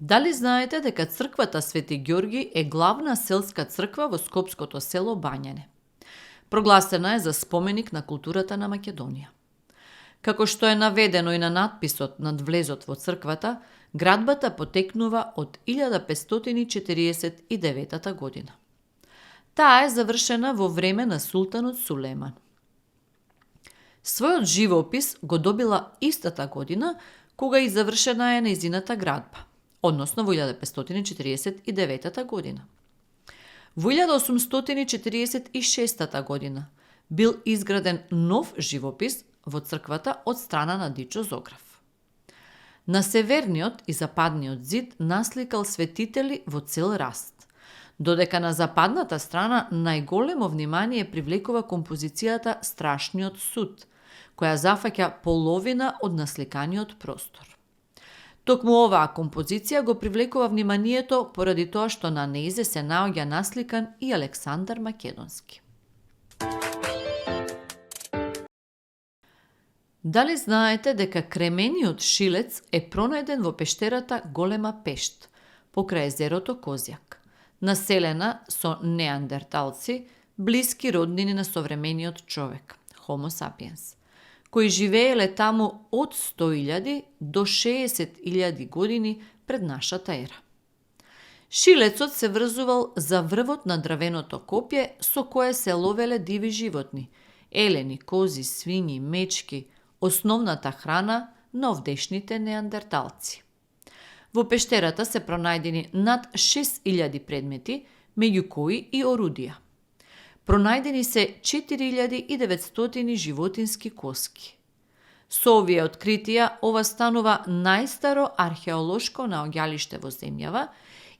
Дали знаете дека црквата Свети Ѓорги е главна селска црква во скопското село Бањане? Прогласена е за споменик на културата на Македонија. Како што е наведено и на надписот над влезот во црквата, градбата потекнува од 1549 година. Таа е завршена во време на султанот Сулеман. Својот живопис го добила истата година кога и завршена е нејзината градба, односно во 1549 година. Во 1846 година бил изграден нов живопис во црквата од страна на Дичо Зограф. На северниот и западниот зид насликал светители во цел раст, додека на западната страна најголемо внимание привлекува композицијата Страшниот суд, која зафаќа половина од насликаниот простор. Токму оваа композиција го привлекува вниманието поради тоа што на нејзе се наоѓа насликан и Александар Македонски. Дали знаете дека кремениот шилец е пронајден во пештерата Голема пешт, покрај езерото Козјак, населена со неандерталци, блиски роднини на современиот човек, Homo sapiens, кои живееле таму од 100.000 до 60.000 години пред нашата ера. Шилецот се врзувал за врвот на дрвеното копје со кое се ловеле диви животни, елени, кози, свињи, мечки, основната храна на овдешните неандерталци. Во пештерата се пронајдени над 6.000 предмети, меѓу кои и орудија. Пронајдени се 4.900 животински коски. Со овие откритија, ова станува најстаро археолошко наоѓалиште во земјава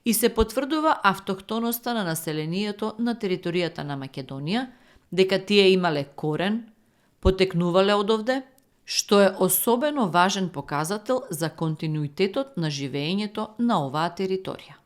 и се потврдува автохтоноста на населението на територијата на Македонија, дека тие имале корен, потекнувале од овде, што е особено важен показател за континуитетот на живеењето на оваа територија.